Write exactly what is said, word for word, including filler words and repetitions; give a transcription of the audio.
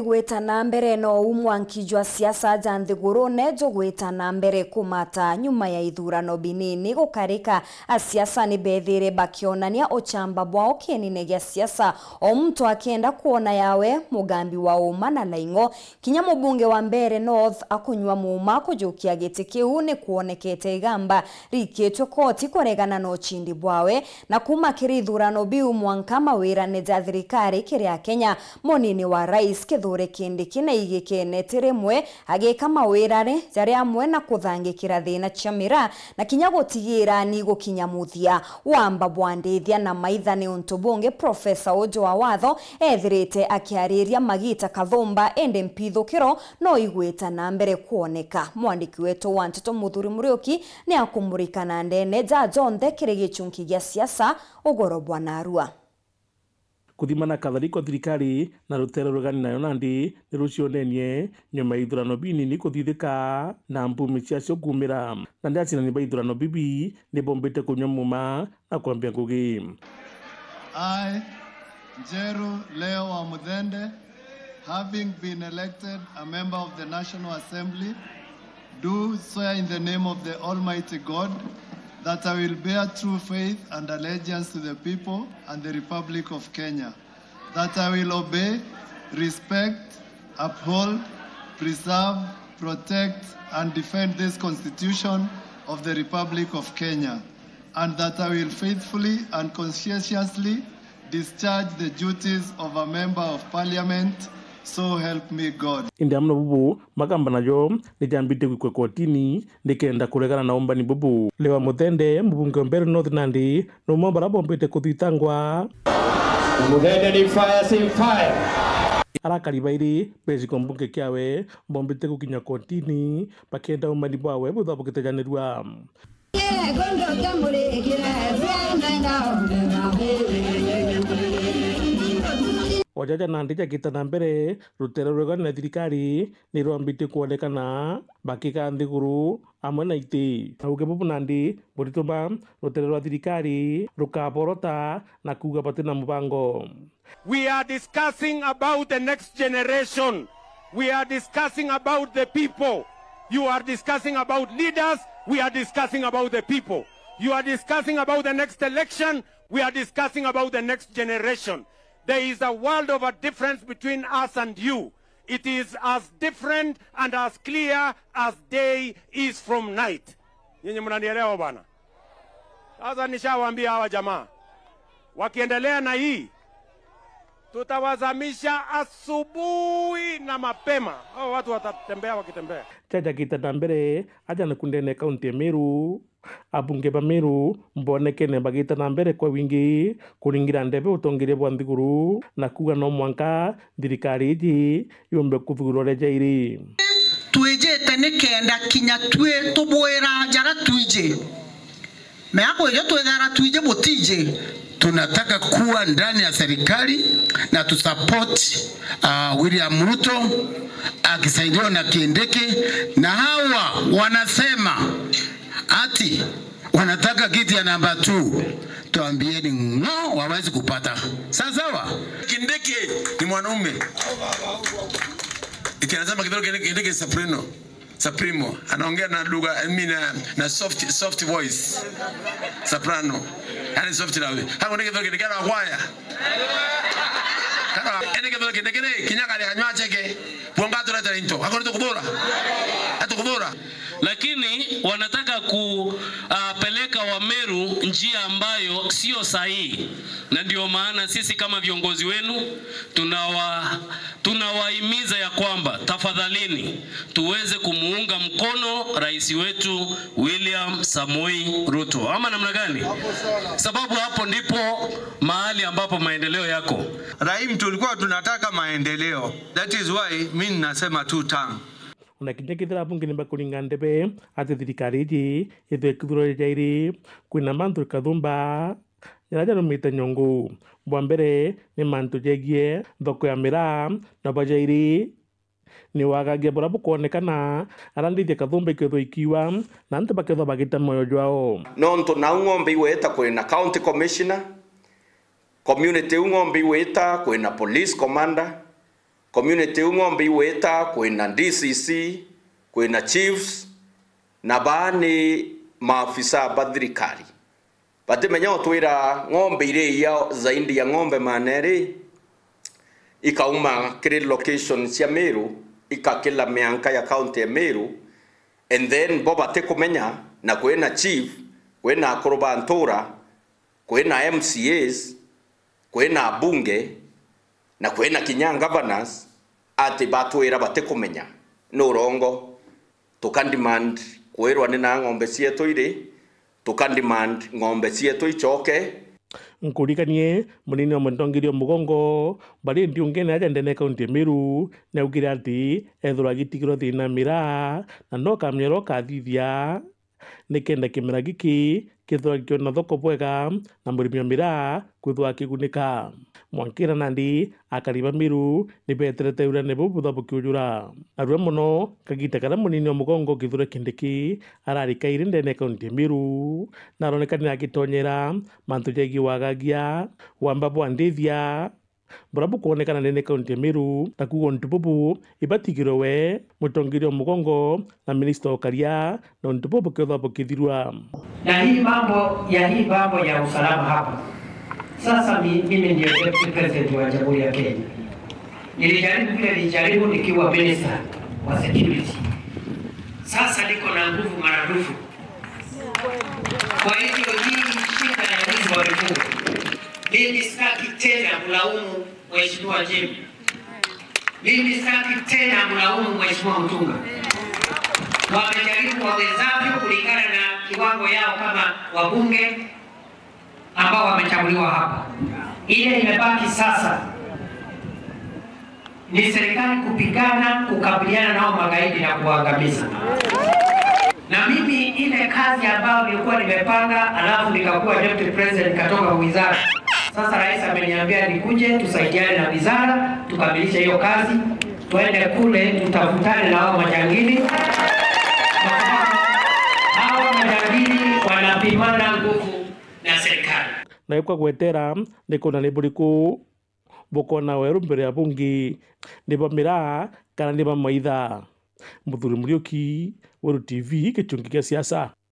Gwita na mbere, nou mwanki jwa siasa ja nthigurune jugwita na mbere kumata nyuma ya ithurano binini gukarika. Asiasa ni bethire bakionania uchamba bwao kienine gia siasa, o muntu akienda kwona yawe mugambi wa uma na laing'o. Kinya mubunge wa Mbeere North akunyua muuma kujukia giti kiu ni kwonekete igamba rikitwe koti kuregana na uchindi bwawe. Na kuuma kiri ithurano biu mwanka mawirane ja thirikari kiri Akenya, munini wa rais Kithure Kindiki naigikene ti rimwe agika mawirane jari amwe na kuthangikira thina cia miraa na kinya gutigira ni gukinya muthia. Wamba bwandithia na maitha ni untu bungi Profesa uju wa watho ethirite akiariria magita kathumba, indi mpithukiro no igwita na mbere kwoneka. Mwandiki wetu wa nteto Muthuri Muriuki ni akumurika na ndene ja jonthe kiri gichunki gia siasa ugoro bwa narua. Kuthimana kathari kwa thirikari na rutere ruregani nayo nandi ni rucionenie nyuma ya ithurano binini kuthithika na mbumi ciacio kuumira. Nandi acinani ba ithurano bibi ni bombite kunyua muuma na kwambia ngugi. I, Njeru Leo wa Muthende, having been elected a member of the National Assembly, do swear in the name of the Almighty God that I will bear true faith and allegiance to the people and the Republic of Kenya, that I will obey, respect, uphold, preserve, protect, and defend this Constitution of the Republic of Kenya, and that I will faithfully and conscientiously discharge the duties of a member of parliament, so help me God. Indi amwe na bubu, magamba najo ni jambitie gwikwa kotini nikenda kuregana na umbani bubu. Lewa Muthende, mubunge wa Mbeere North nandi, ni umwe wa baria bombite kuthitangwa. Muthende ni fire, si fire. Arakari bairi beci kwa mbunge kiawe bombite gukinya kotini bakienda umbani bwawe buthabukite janirua. Ojaja nandi jagita na mbere, rutere ruregani na thirikari ni rwambitie kwonekana bakiga nthiguru amwe na iti. Na uge bubu nandi burituma rutere rwa thirikari rukaborota na kuuga bati na mubango. We are discussing about the next generation. We are discussing about the people. You are discussing about leaders. We are discussing about the people. You are discussing about the next election. We are discussing about the next generation. There is a world of a difference between us and you. It is as different and as clear as day is from night. Nyinyi mnanielewa bwana? Sasa nishawaambia hawa jamaa, wakiendelea na hii, tutawazamisha asubuhi na mapema. Hao watu watatembea wakitembea. Jaja gita na mbere, aja na kundene kaunti ya Meru. Abunge ba Meru mbonekene bagita na mbere kwa wingi kuringira ndebe utongeria bwa nthiguru na kuuga no mwanka thirikari iji yumbe kuthurwa uria jairi. Twijite nikenda kinya twi tubwira jara twiji. Mea kwijo twithara twiji butiji. Tunataka kuwa ndani ya serikali na tusupport, uh, William Ruto akisaidiwa na Kindiki, na hawa wanasema ati wanataka kiti ya namba two. Tuambieni ng'o, wawezi kupata. Sawa sawa? Kindiki ni mwanaume. Ikianasema kidogo Kindiki, Kindiki Soprano. Supremo. Anaongea na lugha, I mean, na, na soft, soft voice. Soprano. Yani soft na. Hapo ndio kitu kile kana kwaya. Kana ene kitu kile kile kinya kali anywa cheke. Bonga tu na into. Hapo ndio kubora. Hata kubora. Lakini wanataka kupeleka Wameru njia ambayo sio sahihi, na ndio maana sisi kama viongozi wenu tunawa tunawahimiza ya kwamba tafadhalini tuweze kumuunga mkono rais wetu William Samoei Ruto, ama namna gani? Sababu hapo ndipo mahali ambapo maendeleo yako. Rahim, tulikuwa tunataka maendeleo. That is why mi ninasema two term. Ona kinya kethira abunge ni bakuringa ndebe ati thirikari iji ithwe kithurwa jairi, kwina mantu kathumba jaria jarumite nyongo. Bwa mbere ni mantu jegie thoko ya miraa, na bwa jairi ni wagagia buria bukwonekana aria ndithia kathumba ikethwa ikiwa na antu bakethwa bagita moyo jwao. Nontu nau ng'ombe igwita kwina county commissioner, community iu ng'ombe igwita kwina police commander, Community iu ng'ombe igwita, kwina D C C, kwina chiefs, na baa ni maafisa ba thirikari. Batimenya utwira ng'ombe iri iya zaidi ya ng'ombe maana eri ikauma kiri location cia Meru, ikakila mianka ya county ya Meru, and then bo batikumenya, na kwina chief, kwina akuru ba ntura, kwina M C As, kwina abunge, na kwina kinya governors, ati batwira batikumenya. Ni urongo. Tuka demand kwirwa ni na ng'ombe cietu iri, tuka demand ng'ombe cietu icoke. Nkurikanie, munini wa mutongeria Mugongo, bari ndiungene aja ndene kaunti ya Meru, niaugire ati ethirwa agitigirwa thina miraa, na no kamenya uria ukathithia nikenda kimera giki kithirwa gikiona thoko bwega na murimi wa miraa kwithirwa akigunika. Mwankira nandi akari ba Meru ni beterete urane buu butha bukiujura. Narua mono kagita karia munini wa Mugongo Kithure Kindiki arari kairi ndene ya kaunti ya Meru, na aroneka ni agitonyera mantu jegii wagagia, wamba bwa ndithia, buria bukwonekana ndene ya kaunti ya Meru, na kuuga untu bubu ibatigirwe we, mutongeria wa Mugongo na minista wa ukaria, na untu bubu bukethirwa bukithirua. Na hii mambo ya, hii mambo ya usalama hapa, sasa mi-, mimi ndio deputy president wa Jamhuri ya Kenya. Nilijaribu vile nilijaribu nikiwa minister wa security. Sasa niko na nguvu maradufu. Kwa hivyo hii shida ya wizi wa mifugo, mimi sitaki tena kulaumu Mheshimiwa Jim. Mimi sitaki tena mlaumu Mheshimiwa Mutunga. Wamejaribu wawezavyo kulingana na kiwango yao kama wabunge ambao wamechaguliwa hapa. Ile imebaki sasa ni serikali kupigana kukabiliana nao magaidi na kuwaangamiza. Na mimi ile kazi ambayo nilikuwa nimepanga, alafu nikakuwa deputy president, nikatoka kwa wizara. Sasa rais ameniambia nikuje tusaidiane na wizara, tukamilishe hiyo kazi, tuende kule tutafutane na hao majangili. Hao majangili wanapimana nguvu na serikali. Na ikwa gwetera ni kuna ni buriku bukona weru mbere ya bungi, ni ba miraa kana ni ba maitha. Muthuri Muriuki, Weru T V, gichungi kia siasa.